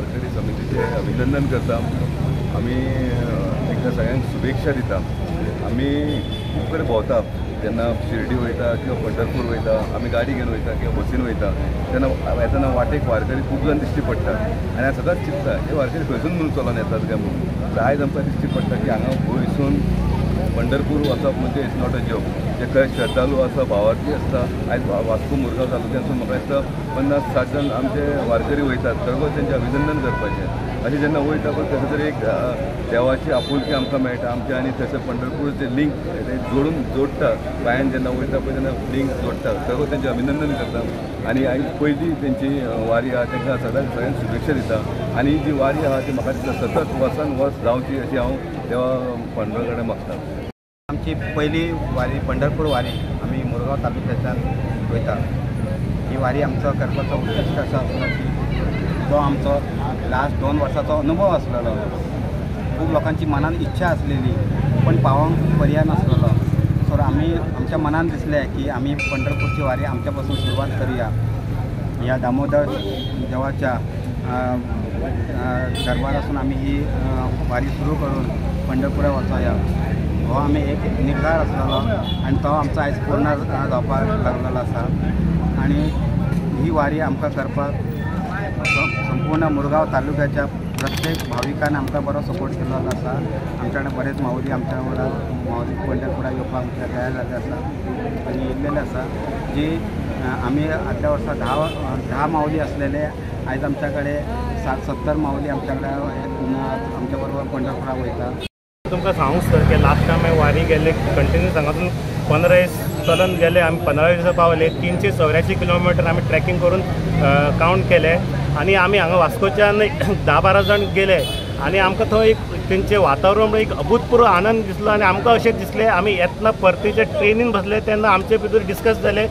वारकरी समितीचे अभिनंदन करता. आमी एकदा सगळ्यांक शुभेच्छा दिता. आमी खूब कडेन भोंवता, जेन्ना शिर्डी वयता किंवा पंढरपूर वयता, आमी गाडी घेवन वयता किंवा बसीन वयता, तेन्ना येतना वाटेक वारकरी खूब जाण दिश्टी पडटात आनी हांव सदांच चिंतता हे वारकरी खंयसून म्हणून चलोन येतात काय म्हणून. आयज आमकां दिश्टी पडटा की हांगा वयसून पंढरपूर वचप म्हणजे it's not a joke. जे खंय श्रद्धालू आसा, भावार्थी आसता. आयज वास्को मुरगांव तालुक्यांतसून म्हाका दिसता 50-60 जाण आमचे वारकरी वयतात. खरोखर तेंचें अभिनंदन करपाचें. अशें जेन्ना वयता पळय थंयसर तरी एक देवाची आपुलकी आमकां मेळटा आमच्या, आनी थंयसर पंढरपूर जे लिंक ते जोडून जोडटा पांयान जेन्ना वयता पळय तेन्ना लिंक जोडटा. खरोखर तेंचें अभिनंदन करता आनी आयज पयली तेंची वारी आहा तांकां सदांच सगळ्यांक शुभेच्छा दिता. आनी जी वारी आहा ती म्हाका दिसता सतत वर्सान वर्स जावची अशी हांव देवा पंढरा कडेन मागता. आमची पयली वारी पंढरपूर वारी आमी मुरगांव तालुक्याच्यान वयता. ही वारी आमचो करपाचो उद्देश असो आसलो की जो आमचो लास्ट 2 वर्साचो अनुभव आसलेलो, खूब लोकांची मनान इच्छा आसलेली पण पावोंक पर्याय नासलेलो. सो आमी आमच्या मनान दिसलें की आमी पंढरपूरची वारी आमच्या पासून सुरवात करूया. ह्या दामोदर देवाच्या दरबारासून आमी ही वारी सुरू करून पंढरपुरा वचोया हो आमी एक निर्धार आसलेलो आनी तो आमचो आयज पूर्ण जावपाक लागलेलो आसा. आनी ही वारी आमकां करपाक संपूर्ण मुरगांव तालुक्याच्या प्रत्येक भाविकान आमकां बरो सपोर्ट केल्लो आसा. आमच्या कडेन बरेच माऊली आमच्या वांगडा माऊली पंढरपुरा येवपाक आमच्या तयार जाल्ले आसा आनी येयल्लेले आसा. जी आमी आदल्या वर्सा 10 माऊली आसलेले, आयज आमच्या कडेन 60-70 माऊली आमच्या कडेन आमच्या बरोबर पंढरपुरा वयता. तुमकां सांगूंक सर की लास्ट टायम हांवें वारी गेल्ले कंटिन्यू हांगासून 15 दीस चलून गेले. आमी 15 दिसा पावले. 384 किलोमिटर आमी ट्रॅकिंग करून कावंट केले आनी आमी हांगा वास्कोच्यान 10-12 जाण गेले आनी आमकां थंय एक तेंचें वातावरण एक अभूतपूर्व आनंद दिसलो आनी आमकां अशें दिसलें आमी येतना परतीचे ट्रेनीन बसले तेन्ना आमचे भितर डिस्कस जालें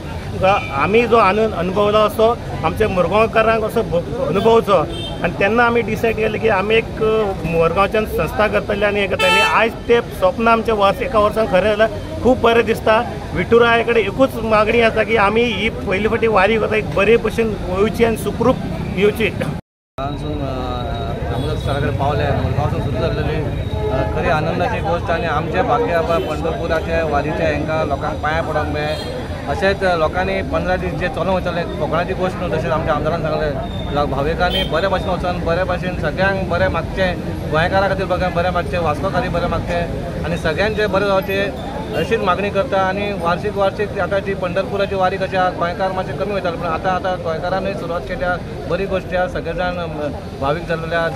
आमी जो आनंद अनुभवलो असो आमच्या मुरगांवकारांक असो अनुभवचो. आनी तेन्ना आमी डिसायड केलें की आमी एक मुरगांवच्यान संस्था करतले आनी हें करतले. आयज तें स्वप्न आमचें वर्स एका वर्सान खरें जालें. खूब बरें दिसता. विठुराया कडेन एकूच मागणी आसा की आमी ही पयली फावटी वारी करता एक बरे भशेन वयची आनी सुखरूप येवची. दामोदर सरा कडेन पावले, मुरगांवसून सुरू जाल्लेली खरी आनंदाची गोश्ट आनी आमचें भाग्य पंढरपुराचे वारीचे हांकां लोकांक पांयां पडोंक मेळ्ळें. अशेंच लोकांनी 15 दीस जे चलोवंक वयताले कोंकणाची गोश्ट न्हू, तशेंच आमच्या आमदारान सांगलें भाविकांनी बरे भाशेन वचोन बरे भाशेन सगळ्यांक बरें मागचें, गोंयकारां खातीर बरें मागचें, वास्को खातीर बरें मागचें आनी सगळ्यांचें बरें जावचें अशीच मागणी करता. आनी वार्षीक वार्षीक आतां जी पंढरपुराची वारी कशी आहा गोंयकार मातशे कमी वयताले पूण आतां आतां गोंयकारांनी सुरवात केल्या, बरी गोश्ट आहा. सगळे जाण भावीक जाल्ले आहा.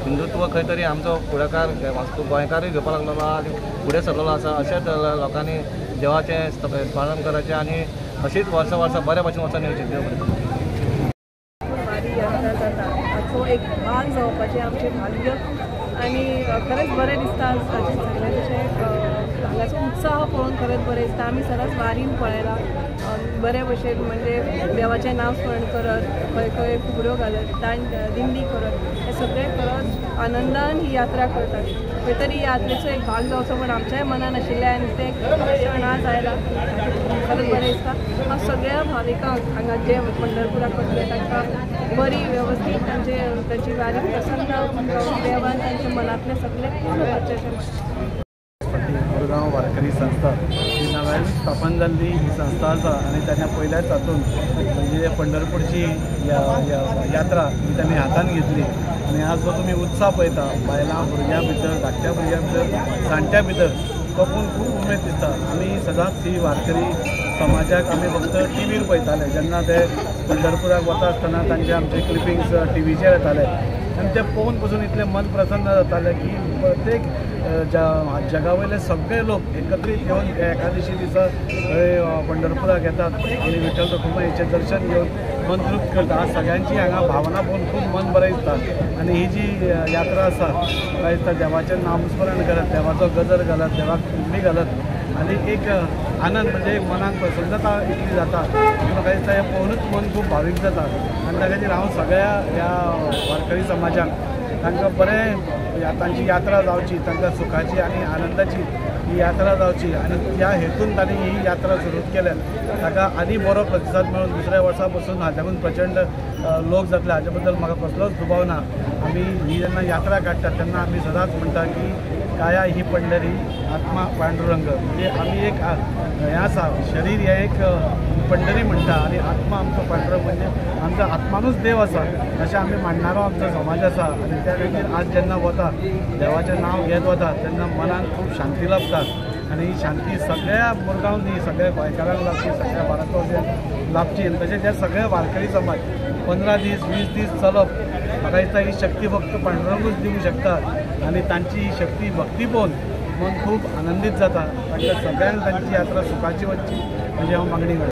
हिंदुत्व खंय तरी आमचो फुडाकार वास्को गोंयकारूय घेवपाक लागलेलो आहा आनी फुडें सरलेलो आसा. अशेंच लोकांनी देवाचें स्मरण करायचें आनी अशीच वर्सां वर्सां बऱ्या भाशेन वचून येवचें. देव बरें करूं. वारी यात्रा जाता हाचो एक भाग जावपाचें आमचें भाग्य आनी खरेंच बरें दिसता. ताचें सगळें तशें हांगाचो उत्साह पळोवन खरेंच बरें दिसता. आमी सदांच वारीन पळयलां बरे भशेन म्हणजे देवाचें नांव स्मरण करत, खंय खंय फुगड्यो घालत, दिंडी करत, हें सगळें करत आनंदान ही यात्रा करतात. खंय तरी यात्रेचो एक भाग जावचो म्हण आमच्याय मनान आशिल्लें आनी तें क्षण आज आयला. खरेंच बरें दिसता. हांव सगळ्या भाविकांक हांगा जे पंढरपुराक वतले तांकां बरी वेवस्थीत तांची वारी प्रसन्न देवान तांच्या मनांतलें सगळें पूर्ण करचें अशें म्हणटा. मुरगांव वारकरी संस्था ही नव्यान स्थापन जाल्ली ही संस्था आसा आनी तांणी पयल्याच हातून म्हणजे पंढरपूरची यात्रा ही तांणी हातान घेतली आनी आज जो तुमी उत्साह पळयता बायलां भुरग्यां भितर, धाकट्या भुरग्यां भितर, जाणट्यां भितर, तो पळोवन खूब उमेद दिसता. आमी सदांच ही वारकरी समाजाक आमी फक्त टिवीर पळयताले, जेन्ना ते पंढरपुराक वता आसतना तांचे आमचे क्लिपिंग्स टिवीचेर येताले आनी ते पळोवन पसून इतलें मन प्रसन्न जातालें की प्रत्येक जगा वयले सगळे लोक एकत्रीत येवन एकादशी दिसा पंढरपुराक येतात आनी विठ्ठल रखुमाईचें दर्शन घेवन मन तृप्त करता. आज सगळ्यांची हांगा भावना पळोवन खूब मन बरें दिसता आनी ही जी यात्रा आसा म्हाका दिसता देवाचें नामस्मरण करत, देवाचो गजर घालत, देवाक फुगडी घालत आनी एक आनंद म्हणजे मनाक प्रसन्नता इतली जाता की म्हाका दिसता हें पळोवनूच मन खूब भावीक जाता. आनी त्या खातीर हांव सगळ्या ह्या वारकरी समाजाक तांकां बरें तांची यात्रा जावची, तांकां सुखाची आनी आनंदाची ही यात्रा जावची आनी त्या हेतून तांणी ही यात्रा सुरू केल्या. ताका आनी बरो प्रतिसाद मेळून दुसऱ्या वर्सा पसून हाच्याकून प्रचंड लोक जातले हाचे बद्दल म्हाका कसलोच दुबाव ना. आमी ही जेन्ना यात्रा काडटात तेन्ना आमी सदांच म्हणटा की काया ही पंढरी आत्मा पांडुरंग, म्हणजे आमी एक हें आसा, शरीर हें एक पंढरी म्हणटा आनी आत्मा आमचो पांडुरंग, म्हणजे आमचो आत्मानूच देव आसा अशें आमी मांडणारो आमचो समाज आसा. आनी त्या खातीर आज जेन्ना वता देवाचें नांव घेत वता तेन्ना मनाक खूब शांती लाभता आनी ही शांती सगळ्या मुरगांव न्ही, सगळ्या गोंयकारांक लाभची, सगळ्या भारतवासियांक लाभची. आनी तशेंच हे सगळे वारकरी समाज 15 दीस 20 दीस चलप म्हाका दिसता ही शक्ती फक्त पांडुरंगूच दिवंक शकता आनी तांची ही शक्ती भक्ती पळोवन मन खूब आनंदीत जाता. तांकां सगळ्यांक तांची यात्रा सुखाची वचची अशी हांव मागणी करता.